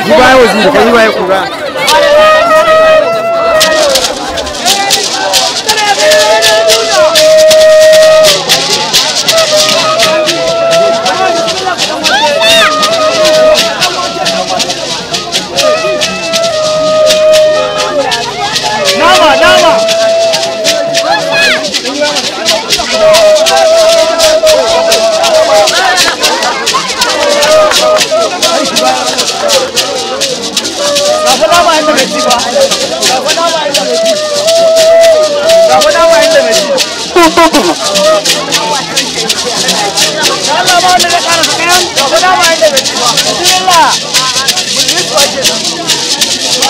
Ji baya waziri kai baya kura. Nama nama. Gafa nama inda bai ci ba. Gafa nama inda bai ci. Gafa nama inda bai ci. Allah ba wanda zai ƙara kayan. Gafa nama inda bai ci ba. Bismillah. Mulki wace nan.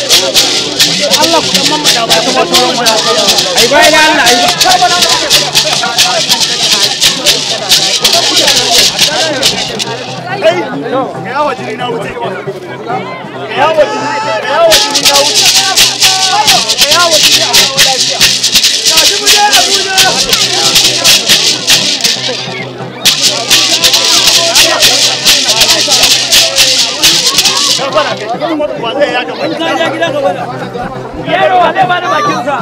Allah ku dan mamma da ba ta sauran wani. Ai bai da Allah ai. Kai, ka yawa jini na wuce. Ka yawa jini, ka yawa jini na wuce. Ka yawa jini a kawo lafiya. Tashi mu je Abuja. Yaro wa zai bada bakinsa.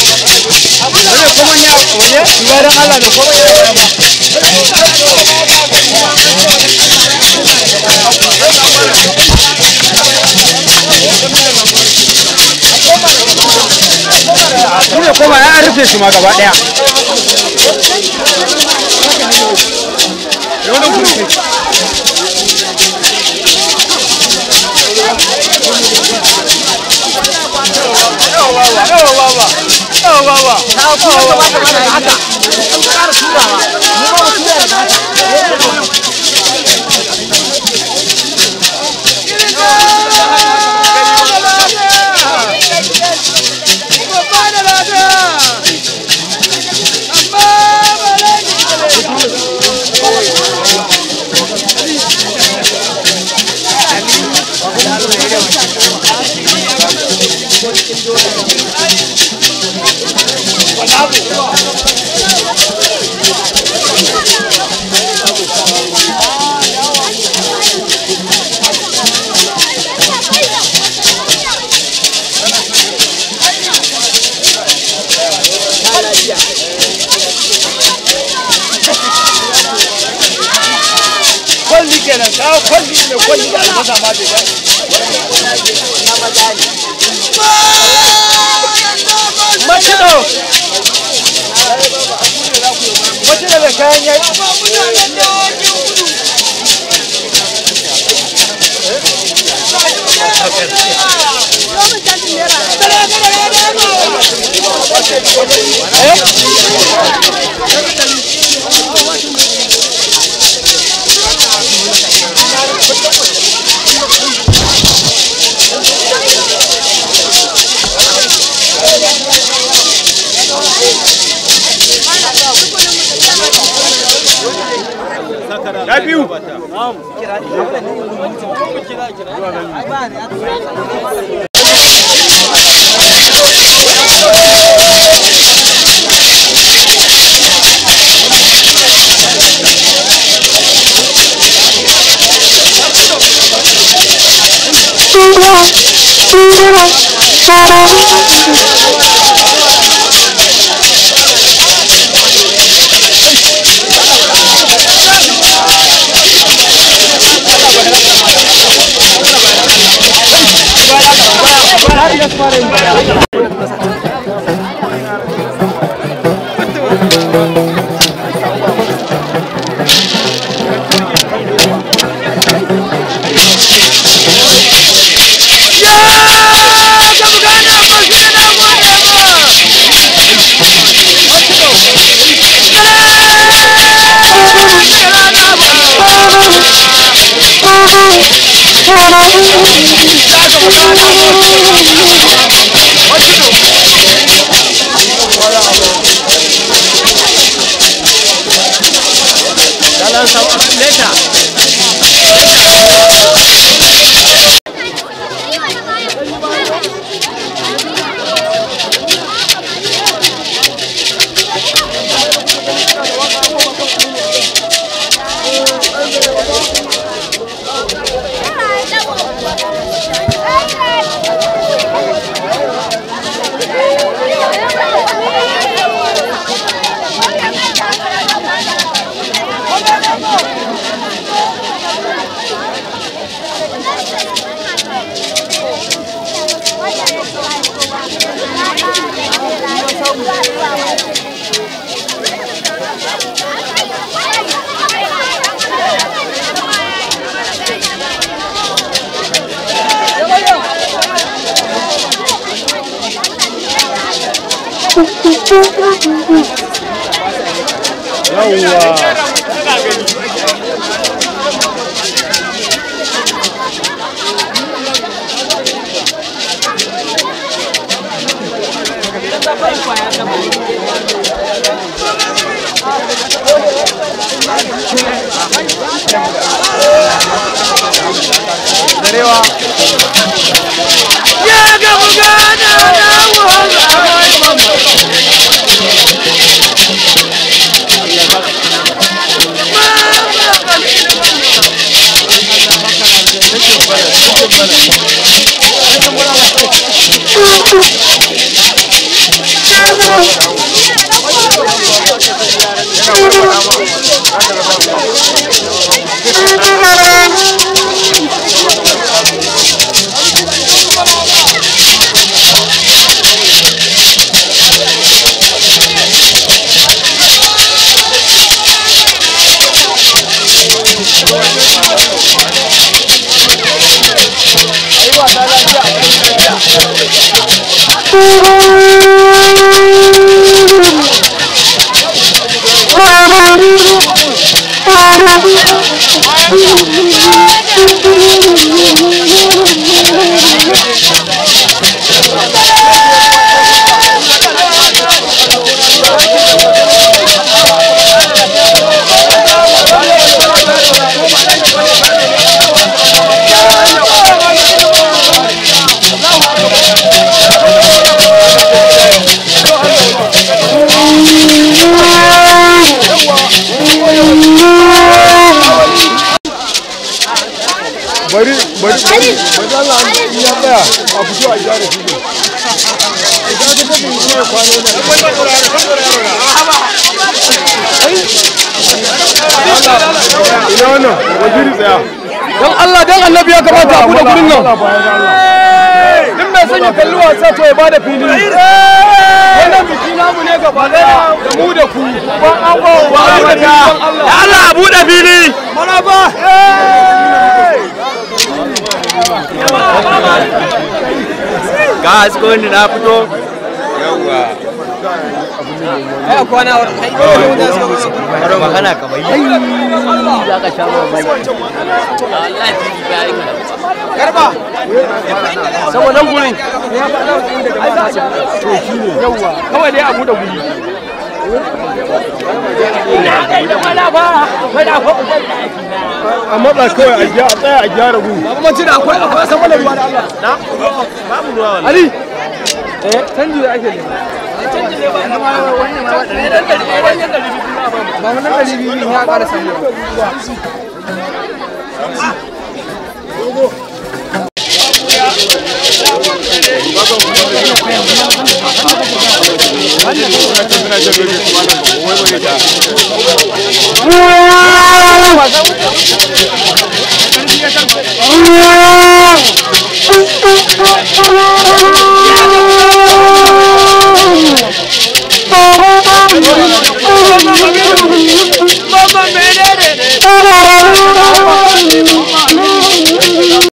Wani kuma ya wani bayan Allah da kuma ya ba. Kuma kuma ya rufe shi ma gaba daya. Wannan kurfi. Kwalli kenan, kawo kwalli mai kwalli da albasa ma bai ba. Macido! Macido da kayan yaki. Ya biyu. Thank you. Bari bari bari Allah ya tsaya a fito a gyara shi ne. Idan ka tafi ne kwano na. Ina wannan waziri tsaya. Don Allah don Annabi ya kamata a buɗe gurin nan. Duk mai son ya kalli wasa to ya bada fili. Wannan biki namu ne gaba ɗaya da mu da ku. Ban ango ba da Allah a buɗe fili. Maraba. Ga asko ni na fito. Yawwa. Ai kwana magana kamar yi. Za ka sha mamaki. Allah fili ya yi Garba. Saboda nan gurin. To shi ne. Yawwa. Kawai dai a buɗe guri. A matsa kawai a tsaya a gyara guri. Kuma ci da akwai akwai san mana ruwa da Allah. Na? Babu ruwa wallahi. Ali. Eh, canji da ake nema. Canji ne ba wannan ma ba wannan 200 ya ƙara samu. Thank you.